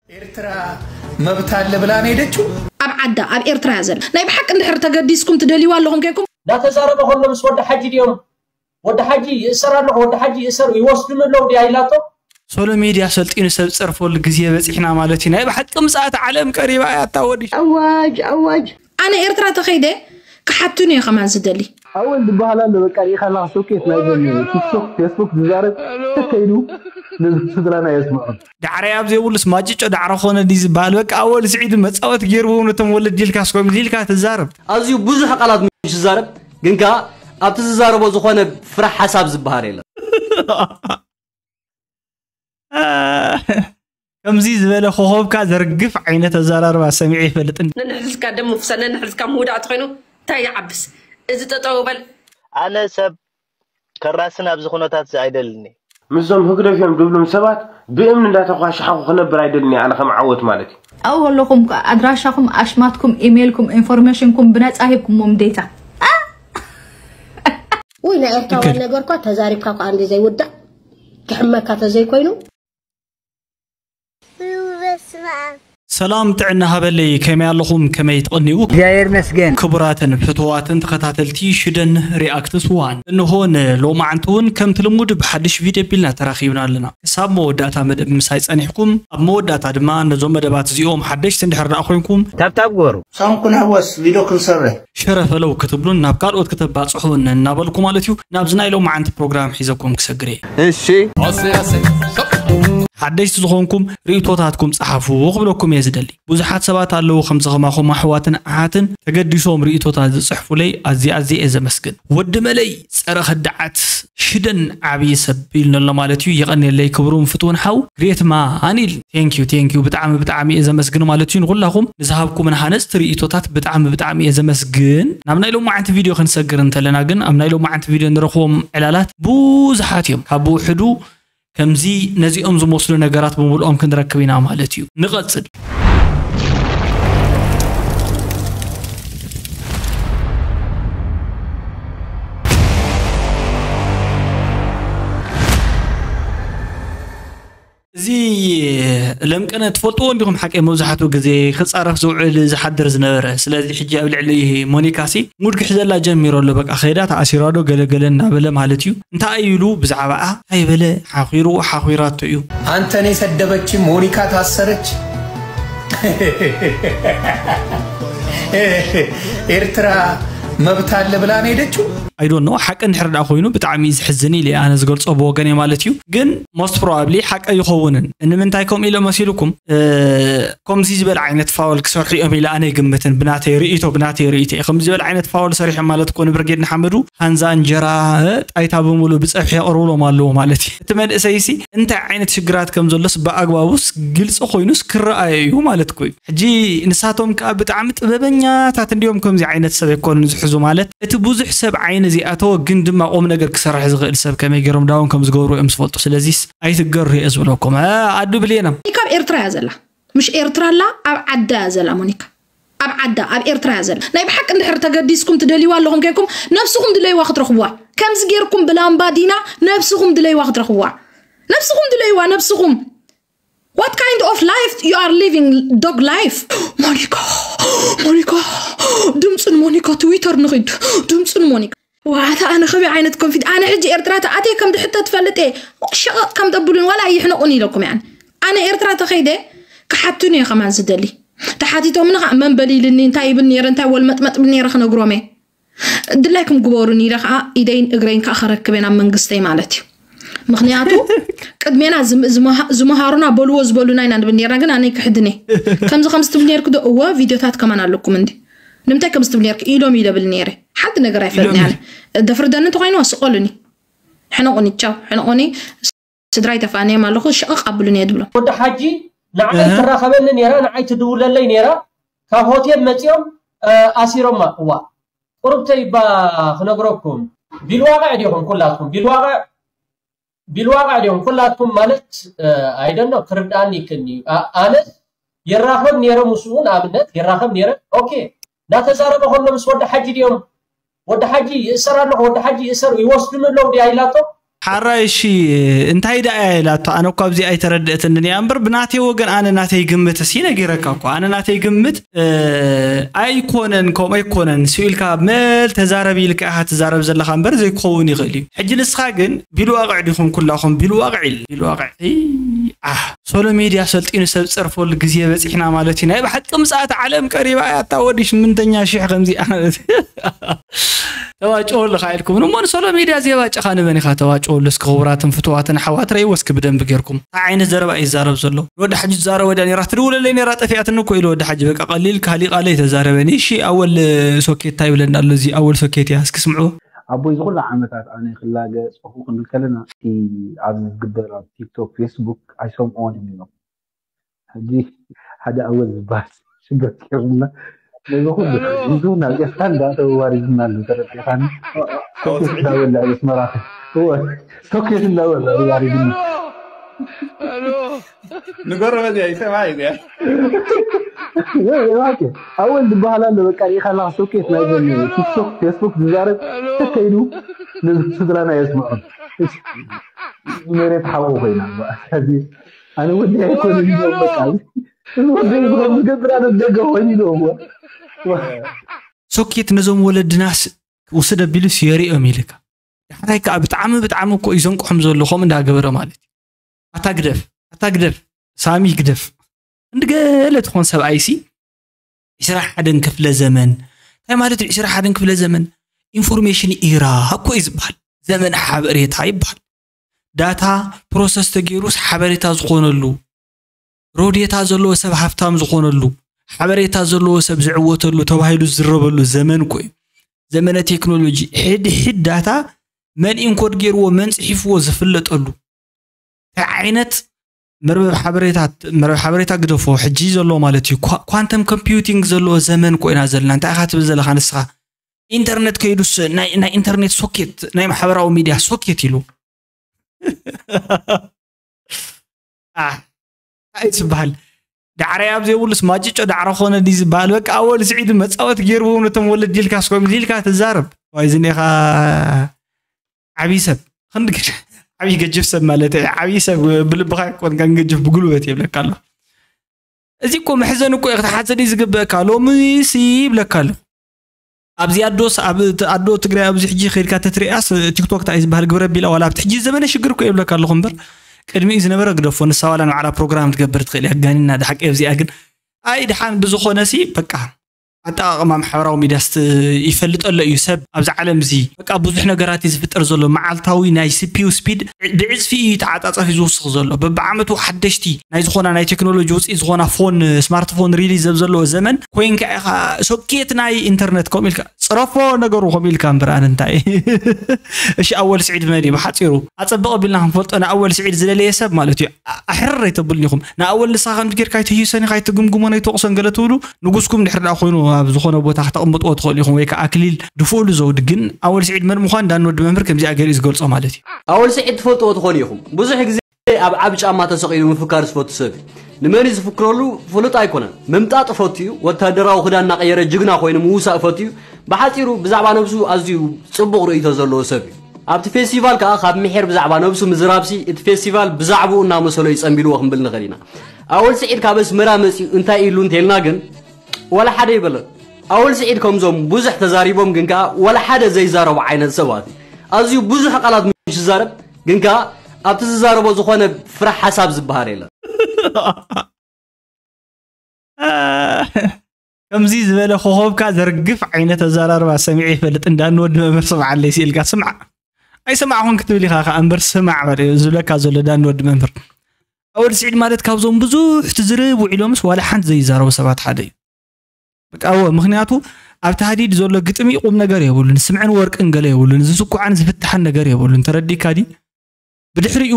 ኤርትራ መብት ኣለ ብላ ነው ሄደችው። ኣብ ዓዳ ኣብ ኤርትራ እያ ዘላ። ናይ ብሓቂ እንድሕር ተገዲስኩም ትደልይዋ ኣለኹም ኬንኩም እንዳተዛረበ ከሎ ምስ ወዲ ሓጂ ድዮም ወዲ ሓጂ ይእሰር ኣለኹ ወዲ ሓጂ ይእሰር ይወስዱኒ ኣለዉ ድያ ኢላቶ። ሶሎ ሚድያ ሰልጢኑ ሰብ ዝጸርፈሉ ግዜ በጺሕና ማለት እዩ። ናይ ብሓቂ ምጽኣት ዓለም ቀሪባ እያ ኣታ ወዲ። ኣዋጅ ኣዋጅ። ኣነ ኤርትራ ተኸይደ ክሓቱኒ እየ ከማን ዝደሊ። ኣወል ዝበሃል ኣሎ በቃ ሪኢኻ ኣለኻ ሶኬት ናይ ዘን ቲክቶክ ፌስቡክ ዝዛረብ ተከይዱ ነዚ ስድራና የስምዖ። ዳዕራይ ኣብ ዘይብሉስ ማጭጮ ዳዕሮ ኮነ ድዩ ዝበሃል በቃ ኣወል ስዒድ መጻወቲ ገይርዎም ነቶም ወለዲ ኢልካስ ከምዚ ኢልካ ትዛረብ። ኣዝዩ ብዙሕ ቃላት ምሽ ዝዛረብ ግን ከኣ ኣብቲ ዝዛረቦ ዝኾነ ፍረ ሓሳብ ዝበሃል የለን። ከምዚ ዝበለ ኮኾብካ ዘርግፍ ዓይነት ኣዘራርባ ሰሚዐ ይፈልጥን። ነንሕዝካ ደም ምፍሳል ነንሕዝካ ምውዳእ ተኾይኑ እንታይ ይዓብስ እዚ ጠጠው በል። ኣነ ሰብ ከራስን ኣብዚ ኩነታት እዚ ኣይደልን እየ። ምስዞም ህግደፍ እዮም ድብሉም ሰባት ብእምኒ እንዳተኳሻሕኹ ክነብር ኣይደልን እየ ኣነ ከም ዓወት ማለት እዩ። ኣብኡ ከለኹም ከኣ ኣድራሻኹም ኣሽማትኩም ኢሜይልኩም ኢንፎርሜሽንኩም ብነጻ ሂብኩሞም ዴታ። ውይ ናይ ኤርትራውያን ነገር እኳ ተዛሪብካ እኳ እንደ ዘይውዳእ ክሕመካ ተዘይኮይኑ ሰላም ጥዕና ሃበለይ ከመይ ኣለኹም ከመይ ትቕንዩ እግዚኣብሔር መስገን ክቡራትን ፍትዋትን ተኸታተልቲ ሽደን ሪኣክትስ ዋን እንሆ ንሎማዓንቲ እውን ከምቲ ልሙድ ብሓድሽ ቪድዮ ቢልና ተራኺብና ኣለና ክሳብ መወዳእታ መደብ ምሳይ ጸኒሕኩም ኣብ መወዳእታ ድማ ነዞም መደባት እዚኦም ሓደሽቲ እንድሕር ደኣ ኮይንኩም ታብታብ ግበሩ ሳም ኩንሕወስ ቪድዮ ክንሰርሕ ሸረፈለው ክትብሉን ናብ ካልኦት ክተባጽሑን እናበልኩ ማለት እዩ ናብዚ ናይ ሎማዓንቲ ፕሮግራም ሒዘኩም ክሰግር እየ እሺ ሓደሽቲ ዝኾንኩም ርእቶታትኩም ጸሓፉ ክብለኩም እየ ዝደሊ ብዙሓት ሰባት ኣለዉ ከምዚ ከማኹም ኣሕዋትን ኣሓትን ተገዲሶም ርእቶታት ዝጽሕፉለይ ኣዝየ ኣዝየ እየ ዘመስግን ወዲ መለይ ጸረ ከዳዓት ሽደን ዓብዪ ሰብ ኢሉኒ ኣሎ ማለት እዩ የቐንየለይ ክብሩን ፍትውን ሓው ግሬት ማን ኢል thank you thank you ብጣዕሚ ብጣዕሚ እየ ዘመስግን ማለት እዩ ንኹላኹም ንዝሃብኩምን ሃነፅቲ ርእቶታት ብጣዕሚ ብጣዕሚ እየ ዘመስግን ናብ ናይ ሎማዓንቲ ቪድዮ ክንሰግር እንተለና ግን ኣብ ናይ ሎማዓንቲ ቪድዮ ንረኽቦም ዕላላት ብዙሓት እዮም ካብ ብውሕዱ ከምዚ ነዚኦም ዝመስሉ ነገራት ብምልኦም ክንረክብ ኢና ማለት እዩ ንቐፅል እዚ ለምቀነ ትፈልጥዎ እንዲኹም ሓቀይ መብዛሕትኡ ግዜ ክፃረፍ ዝውዕል ዝሓድር ዝነበረ ስለዚ ሕጂ ኣብ ልዕሊ ሞኒካ ሲ ሙድ ክሕዘላ ጀሚሩ ኣሎ በቃ ከይዳ ተኣሲራ ዶ ገለገለ እናበለ ማለት እዩ እንታይ ኢሉ ብዛዕባኣ እንታይ በለ ሓኺሩ ሓኺራቶ እዩ አንተን የሰደበች ሞኒካ ታሰረች ኤርትራ መብት ኣለ ብላ ነው ሄደችው I don't know ሓቂ እንድሕር ደኣ ኮይኑ ብጣዕሚ እዩ ዝሕዝን ኢለ ኣነ ዝገልጾ ብወገነይ ማለት እዩ ግን most probably ሓቂ ኣይኸውንን ንምንታይ ከምኡ ኢለ መሲልኩም ከምዚ ዝበለ ዓይነት ፋውል ክሰርሑ እዮም ኢለ ኣነ ይግምትን ብናተይ ርእይቶ ብናተይ ርእይቶ እየ ከምዚ ዝበለ ዓይነት ፋውል ሰሪሖም ማለት እኮ ንብርጌድ ንሓመዱ ሃንዛ እንጀራ ጣይታ ብምሉ ብፀብሒ የቕርብሎም ኣለዎ ማለት እዩ እቲ መንእሰይሲ እንታይ ዓይነት ሽግራት ከም ዘሎስ ብኣግባቡስ ግልፂ ኮይኑስ ክረኣዮ እዩ ማለት እኮ እዩ ሕጂ ንሳቶም ከዓ ብጣዕሚ ጥበበኛታት እንዲዮም ከምዚ ዓይነት ሰብ ኣይኮኑን ዝሕዙ ማለት እቲ ብዙሕ ሰብ ዓይኒ ዘይኣተወ ግን ድማ ቁም ነገር ክሰርሕ ዝኽእል ሰብ ከመይ ገይሮም ዳውን ከም ዝገብሩ እዮም ዝፈልጡ ስለዚስ ኣይትገሩ እየ ዝብለኩም ኣዱ ብሌና ካብ ኤርትራ እያ ዘላ ምሽ ኤርትራ ኣላ ኣብ ዓዳ እያ ዘላ ሞኒካ ኣብ ዓዳ ኣብ ኤርትራ እያ ዘላ ናይ ብሓቂ እንድሕር ተገዲስኩም ትደልይዋ ኣለኹም ከይኩም ነብስኹም ድለይዋ ክትረኽብዋ ከምዚ ጌርኩም ብላምባዲና ነብስኹም ድለይዋ ክትረኽብዋ ነብስኹም ድለይዋ ነብስኹም What kind of life you are living dog life? ሞኒካ ሞኒካ ድምፂ ንሞኒካ ትዊተር ንኺድ ድምፂ ንሞኒካ ዋታ ኣነ ከመይ ዓይነት ኮንፊድ ኣነ ሕጂ ኤርትራ ተኣትየ ከም ድሕተ ትፈልጥ እየ ሸቕቕ ከም ተብሉን ዋላ ይሕነቑን ኢለኩም ያን ኣነ ኤርትራ ተኸይደ ክሓቱን እየ ከማን ዝደሊ ተሓቲቶምኒ ከዓ መን በሊልኒ እንታይ ይብል ነይረ እንታይ ወልመጥመጥ ብል ነይረ ክነግሮም እየ ድላይኩም ግበሩኒ ኢለ ከዓ ኢደይን እግረይን ከዓ ከረክብ እየ ናብ መንግስተይ ማለት እዩ ምኽንያቱ ቅድሜና ዝመሃሩና በልዎ ዝበሉና ኢና ንብል ነርና ግን ኣነይ ክሕድን እየ ከምዚ ከምዚ ትብል ነርክ ዶ እወ ቪድዮታት ከማን ኣለኩም እንዲ ንምንታይ ከምዚ ትብል ነርክ ኢሎም ኢለ ብል ነይረ ሓንቲ ነገር ኣይፈልጥን እየ ኣነ ደፍርደኒ እንተኮይኑ ስቆሉኒ ሕነቁኒ ቻው ሕነቁኒ ስድራይ ተፋንዮም ኣለኹ ሸቕቕ ኣብሉኒ እየ ድብሎም ወዲ ሓጂ ንዓይ ትራኸበኒ ነይራ ንዓይ ትድውለለይ ነይራ ካብ ሆቴል መፂኦም ኣሲሮማ እዋ ቁሩብ ተይባ ክነግረኩም ቢልዋቕዕ ዲኹም ኩላትኩም ቢልዋቕዕ ቢልዋቕዕ ዲኹም ኩላትኩም ማለት ኣይደኖ ክርድኣኒ ይክእልኒ እዩ ኣነስ ይራኸብ ነይረ ምስኡ ንኣብነት ይራኸብ ነይረ ኦኬ እናተዛረበ ከሎ ምስ ወዲ ሓጂ ድዮም ወዲ ሓጂ ይእሰር ኣለኹ ወዲ ሓጂ ይእሰር ይወስዱኒ ኣለዉ ድያ ኢላቶ ሓራይ እሺ እንታይ ደኣ እያ ኢላቶ? ኣነ እኮ ኣብዚ ኣይተረድእትንን እያ እምበር ብናተይ ወገን ኣነ ናተይ ግምት እሲ ነጊረካ እኮ ኣነ ናተይ ግምት እ፣ ኣይኮነን ከምኡ ኣይኮነን ስኢልካ መል ተዛረብ ኢልካ ኢኻ ትዛረብ ዘለኻ እምበር ዘይክኸውን ይኽእል እዩ። ሕጂ ንስኻ ግን ቢልዋቕዕ ዲኹም ኩላኹም ቢልዋቕዕ ኢል ቢልዋቕዕ እይ፣ ኣህ ሶሎ ሜድያ ሰልጢኑ ሰብ ጸርፈሉ ግዜ በጺሕና ማለት እዩ። ናይ ብሓቂ ምጽኣት ዓለም ቀሪባ እያ። ኣታ ወዲ ሽምንተኛ ሽሕ ከምዚኣ ተዋጭወሉ ካ ኢልኩም እሞ ንሶሎ ሜድያ ዜባጭኻ ንበን ኢኻ ተዋጭወሉ እስኪ ክቡራትን ፍትዋትን ኣሕዋት ረእይዎ እስኪ ብደንቢ ጌርኩም እንታይ ዓይነት ዘረባ እዩ ዝዛረብ ዘሎ ወዲ ሓጂ ትዛረብ ወዲያ ነራ ትድውለለይ ነራ ጠፊኣትኒ እኮ ኢሉ ወዲ ሓጂ በቃ ቀሊል ካሊእ ቃለ ተዛረበኒ እሺ ኣወል ሶኬት እንታይ ይብለና ኣሎ እዚ ኣወል ሶኬት እያ እስኪ ስምዑ ኣቦይ ዝኹሉ ዓመታት ኣነ ክላገ ጸኹ ክንብል ከለና እቲ ኣብዚ ዝግበር ኣብ ቲክቶክ ፌስቡክ ኣይሰምዕዎን እዮም ኢሎም ሕጂ ሓደ ኣወል ዝበሃል ሽበት ገይሩና ነዚ ኩሉ ሒዙ ናብ ኤርትራ እንዳተወዋሪድና ኣሎ ተረዲኻኒ ሶኬት እንዳበላ እዩ ኣስመራ እወ ሶኬት እንዳበላ ወዋሪድና ንገሮ በዚያ ይሰማ እዩ ወይ እባክህ ኣወል ዝበሃል ኣሎ በቃ ሪኢኻ ኣለኻ ሶኬት ናይ ቲክቶክ ፌስቡክ ዝዛረብ ተከይዱ ነዚ ስድራና የስምዖም መሬት ሓዊ ኮይና እዛ ሕዚ ኣነ ወዲ ኣይኮነን ኢሎም በቃ እዚ ወዲ ዝገብር ኣነ ደገ ኮይኑ ኢሎም ሶኬት ነዞም ወለድናስ ውስድ ኣቢሉስ የርእዮም ኢልካ ዳሕራይ ከዓ ብጣዕሚ ብጣዕሚ እኮ እዩ ዘንቅሖም ዘሎ ከምኡ እንዳገበረ ማለት እዩ ኣታ ግደፍ ኣታ ግደፍ ሳሚ ግደፍ እንዲ ገለ ትኾን ሰብኣይሲ ዒስራ ሓደን ክፍለ ዘመን እንታይ ማለት እዩ ዒስራ ሓደን ክፍለ ዘመን ኢንፎርሜሽን ኢራ እኮ እዩ ዝበሃል ዘመን ሓበሬታ ይበሃል ዳታ ፕሮሰስ ተገይሩስ ሓበሬታ ዝኾነሉ ሮዴታ ዘለዎ ሰብ ሃፍታም ዝኾነሉ ሓበሬታ ዘለዎ ሰብ ዝዕወተሉ ተባሂሉ ዝዝረበሉ ዘመን እኮ እዩ ዘመነ ቴክኖሎጂ ሕድሕድ ዳታ መን ኢንኮድ ገይርዎ መን ፅሒፍዎ ዝፍለጠሉ እንታይ ዓይነት መርበብ ሓበሬታ መርበብ ሓበሬታ ግደፎ ሕጂ ዘሎ ማለት እዩ ኳንተም ኮምፒውቲንግ ዘለዎ ዘመን ኮይና ዘለና እንታይ ኢኻ ትብል ዘለኻ ንስኻ ኢንተርኔት ከይዱስ ናይ ኢንተርኔት ሶኬት ናይ ማሕበራዊ ሚድያ ሶኬት ኢሉ እንታይ ዝበሃል ዳዕረ ኣብ ዘይብሉስ ማጭጮ ዳዕረ ኮነ ድዩ ዝበሃል በቃ ኣወል ስዒድ መፃወት ገይርዎም ነቶም ወለድ ኢልካ ስኮም ኢልካ ትዛረብ ዋይ ዝኒኻ ዓብዪ ሰብ ክንዲ ዓብዪ ገጅፍ ሰብ ማለት ዓብዪ ሰብ ብልብኻ ይኮንካ ገጅፍ ብጉልበት የብለካ ኣሎ እዚ እኮ መሕዘን እኮ ክትሓዘ ድዩ ዝግበእካ ሎሚ ሲ ይብለካ ኣሎ ኣብዚ ኣዶስ ኣብ ኣዶ ትግራይ ኣብዚ ሕጂ ከድካ ተትሪኣስ ቲክቶክ እንታይ ዝበሃል ግብረ ቢላ ዋላ ኣብቲ ሕጂ ዘመነ ሽግር እኮ የብለካ ኣለኹ እምበር ቅድሚኡ ዝነበረ ግደፎ ንሳ ዋላ ንባዕላ ፕሮግራም ትገብር ትኽእል እያ ጋኒና ድሓቂ ኣብዚኣ ግን ኣይ ድሓን ብዝኾነ ሲ በቃ ኣጠቃቕማ ማሕበራዊ ሚድያ ይፈልጠሎ እዩ ሰብ ኣብዚ ዓለም እዚ በቃ ብዙሕ ነገራት እዩ ዝፍጠር ዘሎ መዓልታዊ ናይ ሲፒዩ ስፒድ ብዕፅፊ እዩ ተዓፃፃፊ ዝውስኽ ዘሎ በብዓመቱ ሓደሽቲ ናይ ዝኾና ናይ ቴክኖሎጂ ውፅኢት ዝኾና ፎን ስማርትፎን ሪሊዝ ዘብ ዘለዎ ዘመን ኮይንካ ኢኻ ሶኬት ናይ ኢንተርነት ከምኡ ኢልካ ፅረፎ ነገሩ ከምኡ ኢልካ እምበር ኣነ እንታይ እሺ ኣወል ስዒድ መን እዩ ብሓፂሩ ኣፀብቕ ቢልና ክንፈልጦ ንኣወል ስዒድ ዝደለየ ሰብ ማለት እዩ ኣሕርር ኣይተብሉን ኢኹም ንኣወል ንስኻ ከምዚ ጌርካ ኣይትህይሰን ኢኻ ኣይትግምግሞን ኣይትወቕሶን ገለ ትብሉ ንጉስኩም ድሕር ደኣ ኮይኑ ኣብ ዝኾነ ቦታ ክተቕምጥዎ ትኽእሉ ኢኹም ወይ ከዓ ኣክሊል ድፍኡሉ ዘውድ ግን ኣወል ስዒድ መን ምዃን ዳን ወዲ መምህር ከምዚኣ ገይሩ እዩ ዝገልጾ ማለት እዩ ኣወል ስዒድ ትፈልጥዎ ትኾኑ ኢኹም ብዙሕ ግዜ ኣብ ዓቢ ጫማ ተሰቒሉ ምፍካር ዝፈቱ ሰብ እዩ ንመን እዩ ዝፍክረሉ ፍሉጥ ኣይኮነን ምምጣጥ ፈቱ እዩ ወታደራዊ ክዳን እናቐየረ ጅግና ኮይኑ ምውሳእ ፈቱ እዩ ብሓፂሩ ብዛዕባ ነብሱ ኣዝዩ ፅቡቕ ርእይቶ ዘለዎ ሰብ እዩ ኣብቲ ፌስቲቫል ከዓ ካብ ምሒር ብዛዕባ ነብሱ ምዝራብሲ እቲ ፌስቲቫል ብዛዕብኡ እናመሰሎ እዩ ጸንቢልዎ ክንብል ንኽእል ኢና። ኣወል ስዒድ ካብ ኣስመራ መጺኡ እንታይ ኢሉ እንተልና ግን ዋላ ሓደ ኣይበለን። ኣወል ስዒድ ከምዞም ብዙሕ ተዛሪቦም ግን ከዓ ዋላ ሓደ ዘይዛረቡ ዓይነት ሰባት እዩ። ኣዝዩ ብዙሕ ቃላት ምሽ ዝዛረብ ግን ከዓ ኣብቲ ዝዛረቦ ዝኾነ ፍረ ሓሳብ ዝበሃል የለን። ከምዚ ዝበለ ኮኾብካ ዘርግፍ ዓይነት ኣዘራርባ ሰሚዐ ይፈልጥ እንዳ ንወዲ መምህር ስምዓለይ ሲኢልካ ስምዓ ኣይሰማዕኹን ክትብል ኢኻ ከኣ እምበር ስማዕ በል እዩ ዝብለካ ዘሎ ዳ ንወዲ መምህር ኣወል ስዒድ ማለት ካብዞም ብዙሕ ትዝርብ ውዒሎምስ ዋላ ሓንቲ ዘይዛረቡ ሰባት ሓደ እዩ በቃ እወ ምኽንያቱ ኣብ ታህዲድ ዘሎ ግጥሚ ቁም ነገር የብሉን ስምዕን ወርቅን ገለ የብሉን ዝስኩዓን ዝፍትሓን ነገር የብሉን ተረዲካ ድዩ ብድሕሪኡ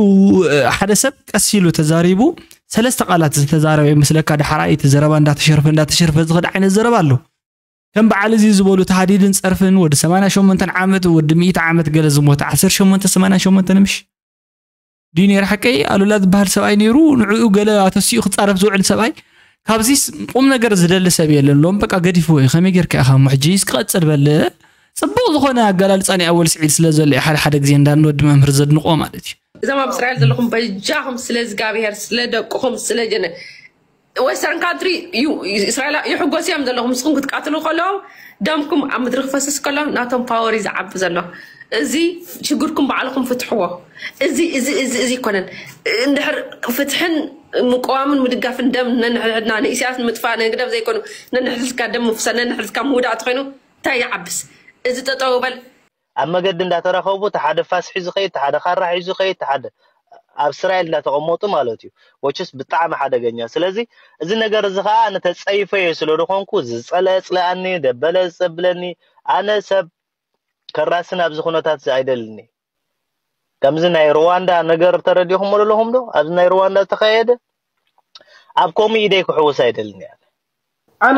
ሓደ ሰብ ቀስ ኢሉ ተዛሪቡ ሰለስተ ቃላት ዝተዛረበ ይመስለካ ድሓራ እቲ ዘረባ እንዳተሸርፈ እንዳተሸርፈ ዝኸድ ዓይነት ዘረባ ኣሎ ከም በዓል እዚ ዝበሉ ተሃዲድን ጸርፍን ወዲ ሰማንያ ሸሞንተ ዓመት ወዲ ሚእቲ ዓመት ገለ ዝሞተ ዓሰርተ ሸሞንተ ሰማንያ ሸሞንተ ንምሽ ድዩ ነይሩ ሓቀይ ኣሉላ ዝበሃል ሰብኣይ ነይሩ ንዕኡ ገለ ኣተሲኡ ክጻረፍ ዝውዕል ሰብኣይ ካብዚስ ቁም ነገር ዝደሊ ሰብ የለን ሎም በቃ ገዲፍዎ እዩ ከመይ ጌርካ ኢኻ እሞ ሕጂ እስኪ ቀጽል በል ጽቡቕ ዝኾነ ኣገላልጻ ናይ ኣወል ስዒድ ስለ ዘሎ እዩ ሓደ ሓደ ግዜ እንዳ ንወዲ መምህር ዘድንቆ ማለት እዩ። እዞም ኣብ እስራኤል ዘለኹም በጃኹም ስለ እግዚኣብሔር ስለ ደቅኹም ስለ ጀነ western country እስራኤል ይሕጎስ እዮም ዘለኹም። ንስኹም ክትቃትሉ ከለዉ ደምኩም ኣብ ምድሪ ክፈስስ ከሎ ናቶም power እዩ ዝዓቢ ዘሎ። እዚ ሽግርኩም ባዕልኹም ፍትሕዎ። እዚ እዚ እዚ እዚ እዚ ይኮነን። እንድሕር ፍትሕን ምቅዋምን ምድጋፍን ደም ነንሕድሕድና ንኢሳያስ ንምጥፋእ ንህግደፍ ዘይኮኑ ነንሕድሕድካ ደም ምፍሳድ ነንሕድሕድካ ምውዳእ ተኮይኑ እንታይ ይዓብስ? እዚ ጠጠው በል። ኣብ መገዲ እንዳተራኸቡ እቲ ሓደ ፋስ ሒዙ ከይድ፣ እቲ ሓደ ካራ ሒዙ ከይድ፣ እቲ ሓደ ኣብ እስራኤል እንዳተቐመጡ ማለት እዩ። ወችስ ብጣዕሚ ሓደገኛ። ስለዚ እዚ ነገር እዚ ከዓ ኣነ ተፀይፈዮ ስለ ዝኾንኩ ዝፀለአ ፅለኣኒ፣ ደበለ ዝፀብለኒ፣ ኣነ ሰብ ከራስን ኣብዚ ኩነታት እዚ ኣይደልኒ። ከምዚ ናይ ሩዋንዳ ነገር ተረዲኹም ኣለኹም ዶ? ኣብዚ ናይ ሩዋንዳ ዝተኻየደ ኣብ ከምኡ ኢደይ ክሕውስ ኣይደልን እየ። ኣነ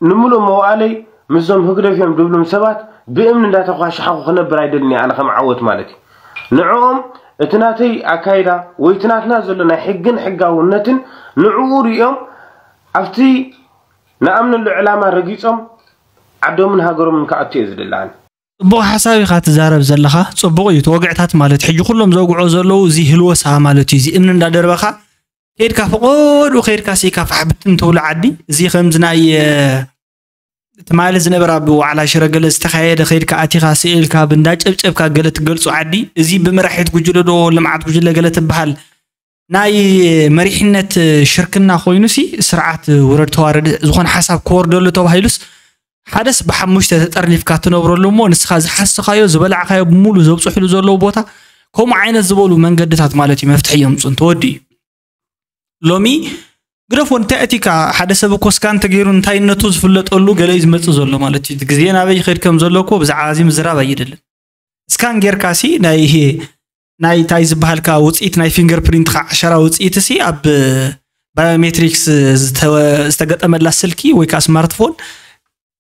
ንምሉእ መዋእለይ ምስዞም ህግደፍ እዮም ዝብሉም ሰባት ብእምኒ እንዳተኳሻሕኩ ክነብር ኣይደልን እየ። ኣነ ከም ዓወት ማለት እዩ። ንዕኦም እቲ ናተይ ኣካይዳ ወይ እቲ ናትና ዘሎ ናይ ሕግን ሕጋውነትን ንዕኡ ሪኦም ኣብቲ ንኣምነሉ ዕላማ ረጊጾም ዓዶምን ሃገሮምን ክኣቱ እየ ዝደሊ ኣነ። ጽቡቕ ሓሳብ ኢኻ ትዛረብ ዘለኻ፣ ጽቡቕ እዩ። እቲ ወግዕታት ማለት ሕጂ ኩሎም ዘውግዖ ዘለዉ እዚ ህልወሳ ማለት እዩ። እዚ እምኒ እንዳደርበኻ ከይድካ ፈቐድኡ ከይድካ ሲ ኢካ ፋሕ ብትን ትብሎ ዓዲ። እዚ ከምዚ ናይ ትማሊ ዝነበረ ኣብ ዋዕላ ሽረ ገለ ዝተኻየደ ከይድካ ኣቲኻ ስኢልካ ብእንዳ ጨብጨብካ ገለ ትገልጾ ዓዲ። እዚ ብመራሒት ጉጅለ ዶ ልምዓት ጉጅለ ገለ ትበሃል ናይ መሪሕነት ሽርክና ኮይኑሲ ስርዓት ውረድ ተዋረድ ዝኾነ ሓሳብ ክወርደሉ ተባሂሉስ ሓደስ ብሓሙሽተ ተጠርኒፍካ ትነብረሉ እሞ ንስኻ ዝሓስኻዮ ዝበላዕካዮ ብሙሉ ዘብፅሕሉ ዘለዉ ቦታ ከምኡ ዓይነት ዝበሉ መንገድታት ማለት እዩ መፍትሒ የምፁን ተወዲ እዩ ሎሚ ግደፎ እንታይ እቲ ካ ሓደ ሰብ እኮ እስካ እንተገይሩ እንታይነቱ ዝፍለጠሉ ገለ እዩ ዝመፅእ ዘሎ ማለት እዩ ግዜ ናበይ ይኸድ ከም ዘሎ እኮ ብዛዕባ እዚ ምዝራብ ኣይደልን እስካን ጌርካ ሲ ናይ ናይ ታይ ዝበሃልካ ውፅኢት ናይ ፊንገር ፕሪንትካ ዓሸራ ውፅኢት ሲ ኣብ ባዮሜትሪክስ ዝተገጠመላ ስልኪ ወይ ከዓ ስማርትፎን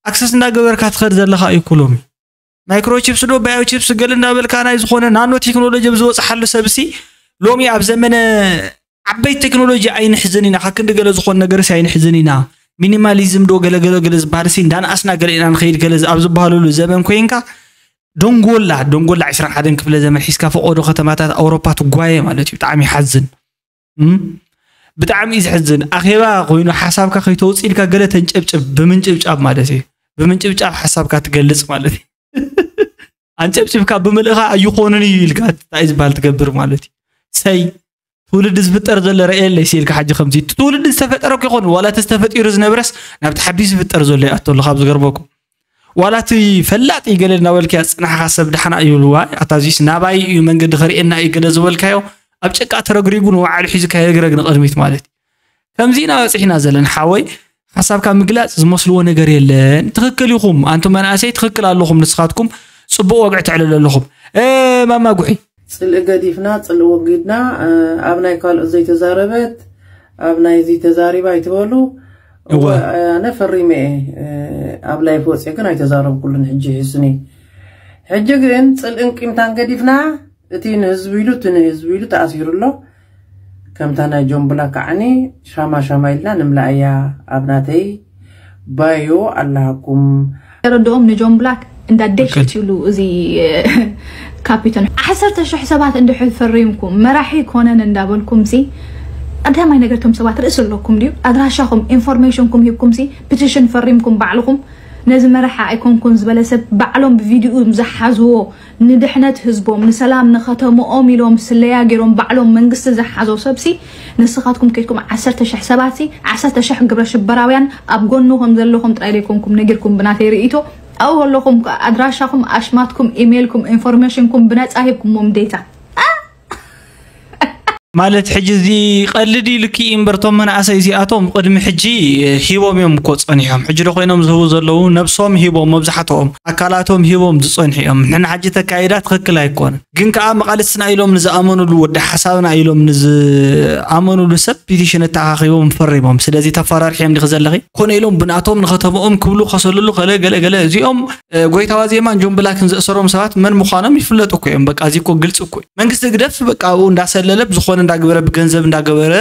ኣክሰስ እንዳገበርካ ትኸድ ዘለካ እዩ ኩሎም ማይክሮቺፕስ ዶ ባዮቺፕስ ገለ እንዳበልካ ናይ ዝኾነ ናኖ ቴክኖሎጂ ብዝወፅሓሉ ሰብ ሲ ሎሚ ኣብ ዘመነ ዓበይቲ ቴክኖሎጂ ኣይንሕዝን ኢና ካብ ክንዲ ገለ ዝኾን ነገር ሲ ኣይንሕዝን ኢና ሚኒማሊዝም ዶ ገለገለ ገለ ዝበሃል ሲ እንዳንኣስና ገለ ኢና ንኸይድ ገለ ኣብ ዝበሃለሉ ዘመን ኮይንካ ደንጎላ ደንጎላ ዕስራን ሓደን ክፍለ ዘመን ሒዝካ ፈቆዶ ከተማታት ኣውሮፓ ትጓየ ማለት እዩ ብጣዕሚ ይሓዝን ብጣዕሚ እዩ ዝሕዝን ኣኼባ ኮይኑ ሓሳብካ ከይተውፅእ ኢልካ ገለ ተንጨብጭብ ብምንጭብጫብ ማለት እዩ ብምንጭብጫብ ሓሳብካ ትገልፅ ማለት እዩ ኣንጨብጭብካ ብምልእኻ ኣይኾንን እዩ ኢልካ እንታይ ዝበሃል ትገብር ማለት እዩ ሰይ ትውልዲ ዝፍጠር ዘሎ ረእየለይ ሲልካ ሓጂ ከምዚ እቲ ትውልዲ ዝተፈጠረ እኮ ይኾን ዋላ እቲ ዝተፈጢሩ ዝነበረስ ናብቲ ሓዲሽ ዝፍጠር ዘሎ ይኣቶ ኣሎ ካብ ዝገርመኩም ዋላ እቲ ፈላጥ እዩ ገለ እናበልክያ ዝፅናሕካ ሰብ ዳሕና እዩ ልዋ ኣታ እዚስ ናባይ እዩ መንገዲ ከርእየና እዩ ገለ ዝበልካዮ ኣብ ጭቃ ተረግሪጉ ንባዕሉ ሒዙካ የግረግ ንቕድሚት ማለት እዩ ከምዚ ኢና በፂሕና ዘለና ሓወይ ሓሳብካ ምግላፅ ዝመስልዎ ነገር የለን ትኽክል ኢኹም ኣንቱም መናእሰይ ትኽክል ኣለኹም ንስኻትኩም ፅቡቅ ወግዒ ተዕልሉ ኣለኹም ማማ ጉሒ ፅልኢ ገዲፍና ፅልኢ ወጊድና ኣብ ናይ ካልኦት ዘይተዛረበት ኣብ ናይ እዚ ተዛሪባ ኣይትበሉ እወ ኣነ ፈሪመ እየ ኣብ ላይፍ ወፅየ ግን ኣይተዛረብኩሉን ሕጂ ሒሱኒ ሕጂ ግን ፅልእን ቂምታን ገዲፍና እቲ ንህዝቢ ኢሉ እቲ ንህዝቢ ኢሉ ተኣሲሩ ኣሎ ከምታ ናይ ጆምቡላ ከዓኒ ሻማ ሻማ ኢልና ንምልኣያ ኣብ ናተይ ባዮ ኣለሃኩም ተረድኦም ንጆን ብላክ እንዳ ዴሽ እትብሉ እዚ ካፒቶን ዓሰርተ ሽሕ ሰባት እንድሕር ፈሪምኩም መራሒ ኮነን እንዳበልኩም ሲ ቀዳማይ ነገር ቶም ሰባት ርእሲ ኣለኩም ድዩ ኣድራሻኹም ኢንፎርሜሽንኩም ሂብኩም ሲ ፒቲሽን ፈሪምኩም ባዕልኹም ነዚ መራሒ ኣይኮንኩን ዝበለ ሰብ ባዕሎም ብቪድዩ ዝሓዝዎ ንድሕነት ህዝቦም ንሰላም ንኸተምኦም ኢሎም ስለያ ገይሮም ባዕሎም መንግስቲ ዝሓዞ ሰብሲ ንስኻትኩም ከይድኩም ዓሰርተ ሽሕ ሰባትሲ ዓሰርተ ሽሕ ግብረ ሽበራውያን ኣብ ጎኑ ከም ዘለኹም ጥራይ ዘይኮንኩም ነጊርኩም ብናተይ ርእይቶ ኣብኡ ከለኹም ኣድራሻኹም ኣሽማትኩም ኢሜይልኩም ኢንፎርሜሽንኩም ብነፃ ሂብኩሞም ዴታ ማለት ሕጂ እዚ ቀልድ ኢልኪ እምበር እቶም መናእሰይ እዚኣቶም ቅድሚ ሕጂ ሂቦም እዮም እኮ ፀኒሖም ሕጂ ዶ ኮይኖም ዝህቡ ዘለዉ ነብሶም ሂቦም መብዛሕትኦም ኣካላቶም ሂቦም ዝፀንሑ እዮም ንሕና ሕጂ ተካይዳ ትኽክል ኣይኮነን ግን ከዓ መቃልስትና ኢሎም ንዝኣመኑሉ ወዲ ሓሳብና ኢሎም ንዝኣመኑሉ ሰብ ፒቲሽን ኣተኣኻኺቦም ፈሪሞም ስለዚ ተፈራርሕዮም ዲኺ ዘለኺ ኮነ ኢሎም ብናቶም ንኸተምኦም ክብሉ ከሰልሉ ከለ ገለ ገለ እዚኦም ጎይታዋ ዜማን ጆን ብላክን ዘእሰሮም ሰባት መን ምዃኖም ይፍለጡ እኮ እዮም በቃ እዚ እኮ ግልፂ እኮ እዩ መንግስቲ ግደፍ በቃ ኣብኡ እንዳሰለለ ብዝኾነ እንዳግበረ ብገንዘብ እንዳገበረ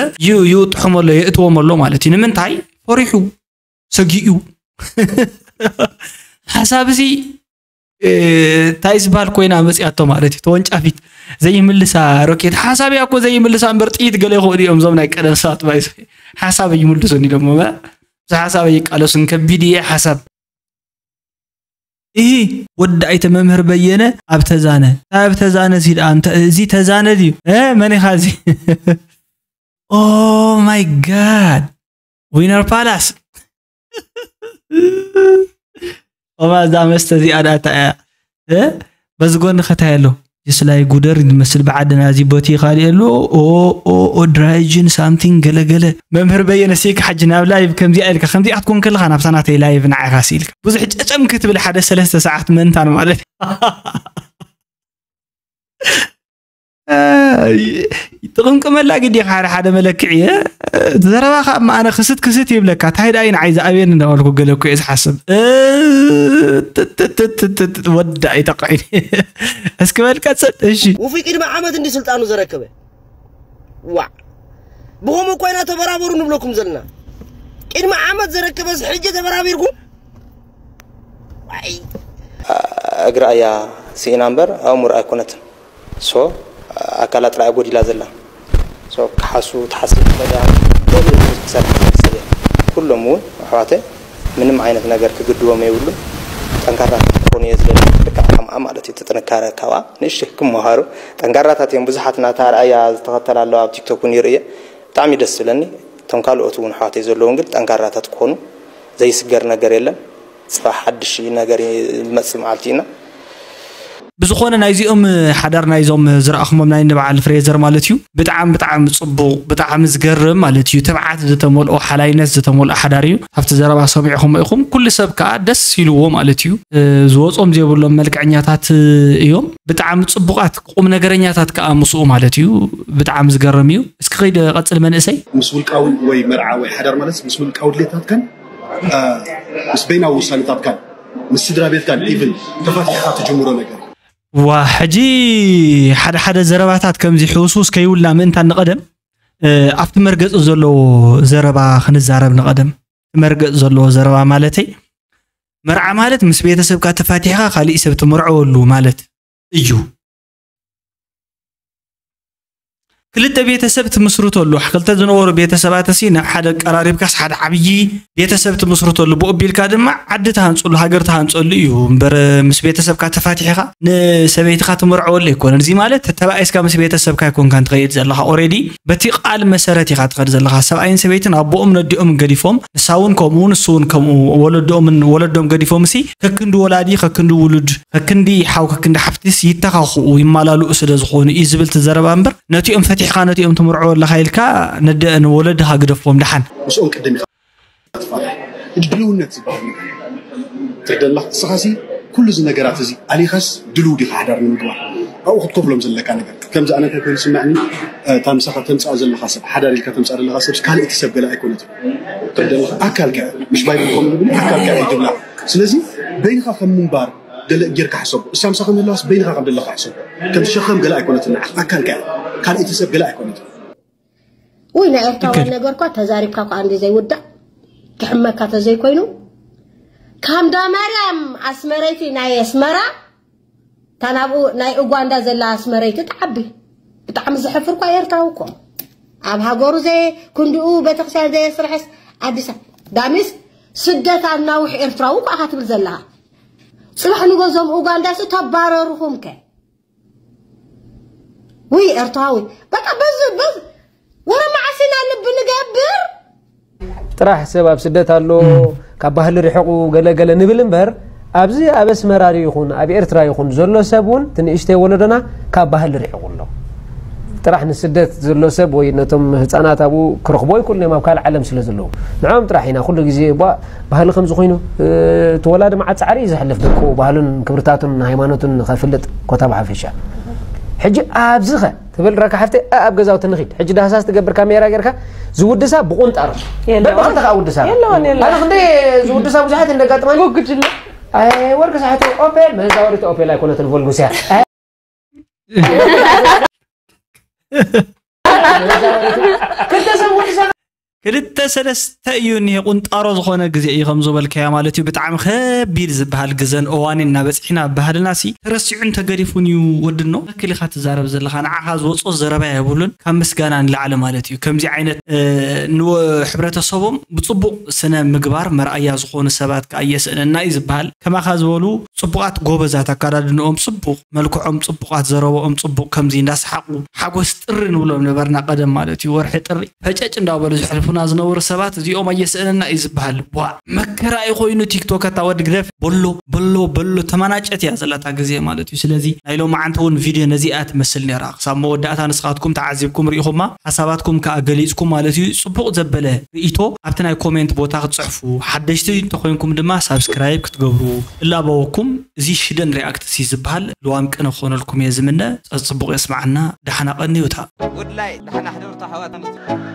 ይውጥሖም ኣሎ የእትዎም ኣሎ ማለት እዩ ንምንታይ ፈሪሑ ሰጊኡ ሓሳብ እዚ እንታይ ዝበሃል ኮይና መፅያቶ ማለት እዩ። ተወንጫፊት ዘይምልሳ ሮኬት ሓሳብ እያ እኮ ዘይምልሳ እምበር ጥይት ገለ ይኽእሉ እዮም እዞም ናይ ቀደም ሰባት ባይዘ ሓሳብ ይምልሱን ኢሎም እዛ ሓሳብ ይቃለሱን ከቢድ እየ ሓሳብ። ይህ ወዲ ኣይተ መምህር በየነ ኣብ ተዛነ ኣብ ተዛነ ሲል ኣንተ እዚ ተዛነ ድዩ መን ኢኻ እዚ? Oh my god, ዊነር ፓላስ። ኦማ እዛ መስተ እዚኣ ዳታ እያ። በዚ ጎኒ ከታይ ኣሎ? ጅስላይ ጉደር ዝመስል ብዓድና እዚ ቦቲ ይኻልእ ኣሎ። ኦ ድራይጅን ሳምቲንግ ገለገለ። መምህር በየነ ሴክ ሓጂ ናብ ላይቭ ከምዚኣ ኢልካ ከምዚኣ ክትኮን ከለኻ ናብታ ናተይ ላይቭ ንዓኻ ሲልካ ብዙሕ ጨጨም ክትብል ሓደ ሰለስተ ሰዓት መንታን ማለት ጥቕምቅመላ ግዲ ሓደ ሓደ መለክዒ ዘረባኻ እማ ኣነ ክስት ክስት ይብለካ ታይ ደኣ ንዓይ ዝኣብየኒ እንዳበልኩ ገለ እኮ እየ ዝሓስብ። ወዳ ኣይተቃይኒ እስኪ በል ቀፅል። እሺ ውፉይ ቅድሚ ዓመት እንዲ ስልጣኑ ዘረከበ ዋዕ ብኸምኡ ኮይና ተበራበሩ ንብለኩም ዘለና ቅድሚ ዓመት ዘረከበ ሕጂ ተበራቢርኩም እግራ እያ ስኢና እምበር ኣእምሮ ኣይኮነትን። ሶ ኣካላ ጥራይ ጎዲላ ዘላ። ሶ ክሓሱ ትሓስብ ትኽእል እያ። ገለ ክሰርሕ ትኽእል ሰብ እያ። ኩሎም እውን ኣሕዋተይ ምንም ዓይነት ነገር ክግድቦም የብሉን። ጠንካራ ክኾኑ እየ ዝደሊ። ልክዕ ከምኣ ማለት እዩ። እቲ ጥንካረ ካብኣ ንእሽተይ ክመሃሩ ጠንካራታት እዮም። ብዙሓት ናታ ኣርኣያ ዝተኸተላ ኣለዋ ኣብ ቲክቶክ እውን ይርእየ። ብጣዕሚ ደስ ዝብለኒ እቶም ካልኦት እውን ኣሕዋተይ ዘለዉ እውን ግን ጠንካራታት ክኾኑ ዘይስገር ነገር የለን። ፅባሕ ሓድሽ ነገር ዝመፅእ መዓልቲ ኢና። ብዝኾነ ናይዚኦም ሓዳር ናይዞም ዝረኣኹሞም ናይ ንበዓል ፍሬዘር ማለት እዩ ብጣዕሚ ብጣዕሚ ፅቡቕ ብጣዕሚ ዝገርም ማለት እዩ። ትብዓት ዝተመልኦ ሓላይነት ዝተመልኦ ሓዳር እዩ። ኣብቲ ዘረባ ሰሚዕኹሞ ኢኹም ኩሉ ሰብ ከዓ ደስ ኢልዎ ማለት እዩ። ዝወፆም ዘይብሎም መልክዐኛታት እዮም። ብጣዕሚ ፅቡቓት ቁም ነገረኛታት ከዓ ምስኡ ማለት እዩ። ብጣዕሚ ዝገርም እዩ። እስኪ ከይደ ቀፅል መንእሰይ። ምስ ውልቃዊ ወይ መርዓ ወይ ሓዳር ማለት ምስ ውልቃዊ ድሌታትካን ምስ በይናዊ ውሳነታትካን ምስ ስድራ ቤትካን ኢቭን ተፋቲሕካ ትጅምሮ ነገር ዋ ሕጂ ሓደ ሓደ ዘረባታት ከምዚ ሕውስውስ ከይውላ ምእንታን ንቐደም ኣብቲ መርገፂ ዘለዎ ዘረባ ክንዛረብ ንቐደም እቲ መርገፂ ዘለዎ ዘረባ ማለተይ መርዓ ማለት ምስ ቤተሰብካ ተፋቲሕካ ካሊእ ሰብ ትምርዐወሉ ማለት እዩ። ክልተ ቤተሰብ ትምስርተሉ ክልተ ዝነበሩ ቤተሰባት ሲ ናብ ሓደ ቀራሪብካስ ሓደ ዓብዪ ቤተሰብ ትምስርተሉ ብኡ ቢልካ ድማ ዓዲ ትሃንፀሉ ሃገር ትሃንፀሉ እዩ እምበር ምስ ቤተሰብካ ተፋቲሕኻ ንሰበይትኻ ትምርዐወሉ ኣይኮነን። እዚ ማለት ተባኢስካ ምስ ቤተሰብካ ኣይኮንካን ትኸይድ ዘለኻ ኦሬዲ በቲ ቃል መሰረት ኢኻ ትኸድ ዘለኻ። ሰብኣይን ሰበይትን ኣቦኦም ነዲኦም ገዲፎም ንሳ እውን ከምኡ ንሱ እውን ከምኡ ወለዶምን ወለዶም ገዲፎም ሲ ከክንዲ ወላዲ ከክንዲ ውሉድ ከክንዲ ሓው ከክንዲ ሓፍቲስ ይተኻኽኡ ይመላልኡ ስለ ዝኾኑ እዩ ዝብል ትዘረባ እምበር ነቲኦም ፈቲሕኻ ነቲኦም ትምርዖ ኣለኻ ኢልካ ነደ ንወለድኻ ግደፎም ደሓን። ምስኦም ቅድም ኢኻ ትፋታሕ። ሕጂ ድልውነት ዝበሃል ነገር ትርደላ እስኻሲ ኩሉ እዚ ነገራት እዚ ኣሊኻስ ድልው ዲኻ ሓዳር ንምግባር ኣብኡ ክትከፍሎም ዘለካ ነገር ከምዚ ኣነ እንታይ ኮይኑ ስምዕኒ እታ ምሳኻ ተምፅኣ ዘለኻ ሰብ ሓዳር ኢልካ ተምፅኣ ዘለኻ ሰብ ካልእ እቲ ሰብ ገለ ኣይኮነትን ትርደላ ኣካልካ ምሽ ባይብል ከም ዝብል ኣካልካ እዩ ድብላ ስለዚ በይንኻ ከም ምንባር ገለ ጌርካ ሕሰቡ። እሳ ምሳኻ ምህላዋስ በይንኻ ከም ዘለኻ ሕሰቡ። ከም ሸኸም ገለ ኣይኮነትን ንዓኻ። ኣካልካ እያ። ካልኣይቲ ሰብ ገለ ኣይኮነትን። ውይ ናይ ኤርትራውያን ነገር እኳ ተዛሪብካ እኳ እንዲ ዘይውዳእ ክሕመካ ተዘይኮይኑ ካምዳ ማርያም ኣስመረይቲ ናይ ኣስመራ ታናብኡ ናይ ኡጋንዳ ዘላ ኣስመረይቲ ትዓቢ ብጣዕሚ ዝሕፍር እኳ ኤርትራዊ እኮ ኣብ ሃገሩ ዘየ ክንድኡ ቤተክርስትያን ዘየስርሐስ ኣዲስ ዳሚስ ስደት ኣናውሕ ኤርትራዊ እኳ ኢኻ ትብል ዘለኻ ጽባሕ ንጎ ዞም ኡጋንዳስ ተባረርኹም ከ ውይ ኤርትራዊ በቃ በዚ በዚ ወረ መዓስ ኢና ልቢ ንገብር ጥራሕ ሰብ ኣብ ስደት ኣሎ ካብ ባህሊ ርሕቑ ገለ ገለ ንብል እምበር ኣብዚ ኣብ ኣስመራ ይኹን ኣብ ኤርትራ ይኹን ዘሎ ሰብ እውን ትንእሽተይ ወለዶና ካብ ባህሊ ርሕቑ ኣሎ ጥራሕ ንስደት ዘሎ ሰብ ወይ ነቶም ህፃናት ኣብኡ ክረኽቦ ይክእሉ እዮም ኣብ ካልእ ዓለም ስለ ዘለዉ ንዖም ጥራሕ ኢና ኩሉ ግዜ ቧ ባህሊ ከምዚ ኮይኑ እቲ ወላዲ መዓት ፃዕሪ እዩ ዘሕልፍ ደቁ ባህሉን ክብርታቱን ሃይማኖቱን ከፍልጥ ኮታ ብሓፈሻ ሕጂ ኣብዚ ኸ ትብል ረካ ሓፍተ ኣብ ገዛውቲ ንኺድ ሕጂ ዳህሳስ ትገብር ካሜራ ጌርካ ዝውድሳ ብቁንጣሮ በብክልተ ከዓ ውድሳ ኣነ ክንደ ዝውድሳ ብዙሓት እንደጋጥማኒ ጉግጅለ ወርቂ ሰሓተ ኦፔል መዛወሪት ኦፔል ኣይኮነትን ቮልጉስያ ክልተ ሰብ ውድሳ ክልተ ሰለስተ እዩ እኒሄ፣ ቁንጣሮ ዝኾነ ግዜ እዩ ከም ዝበልካዮ ማለት እዩ። ብጣዕሚ ከቢድ ዝበሃል ግዘን እዋንን እናበፅሒና ባህልና ሲ ተረሲዑን ተገዲፉን እዩ። ወድኖ ትክክል ኢኻ ትዛረብ ዘለኻ፣ ንዓኻ ዝወፅኦ ዘረባ የብሉን ካብ ምስጋና ንላዕሊ ማለት እዩ። ከምዚ ዓይነት ንሕብረተሰቦም ብፅቡቕ ስነ ምግባር መርኣያ ዝኾኑ ሰባት ከዓ እየስእነና እዩ ዝበሃል። ከማኻ ዝበሉ ፅቡቓት ጎበዛት፣ ኣካዳድንኦም ፅቡቕ፣ መልክዖም ፅቡቓት፣ ዘረባኦም ፅቡቕ፣ ከምዚ እንዳሰሓቑ ሓጎስ ጥሪ ንብሎም ነበርና ቀደም ማለት እዩ። ወርሒ ጥሪ ፈጨጭ እንዳበሉ ዝሕልፉና ዝነበሩ ሰባት እዚኦም ኣየስእነና እዩ ዝበሃል። ዋ መከራ እዩ ኮይኑ ቲክቶክ ኣታ ወዲ ግደፍ። በሎ በሎ በሎ ተመናጨት እያ ዘለታ ግዜ ማለት እዩ። ስለዚ ናይ ሎማዓንቲ እውን ቪድዮ ነዚኣ ትመስል ነራ። ክሳብ መወዳእታ ንስኻትኩም ተዓዚብኩም ርኢኹማ፣ ሓሳባትኩም ከዓ ገሊፅኩም ማለት እዩ። ፅቡቕ ዘበለ ርእይቶ ኣብቲ ናይ ኮሜንት ቦታ ክትፅሕፉ፣ ሓደሽቲ እንተኮይንኩም ድማ ሳብስክራይብ ክትገብሩ እላበወኩም። እዚ ሽደን ሪኣክት ሲ ዝበሃል ልዋም ቅነ ክኾነልኩም እየ ዝምነ። ፀፅቡቕ የስማዓና። ዳሕና ቀንዩታ። ጉድላይ ዳሕና ሕደርቱ ኣሕዋት ኣንስቲ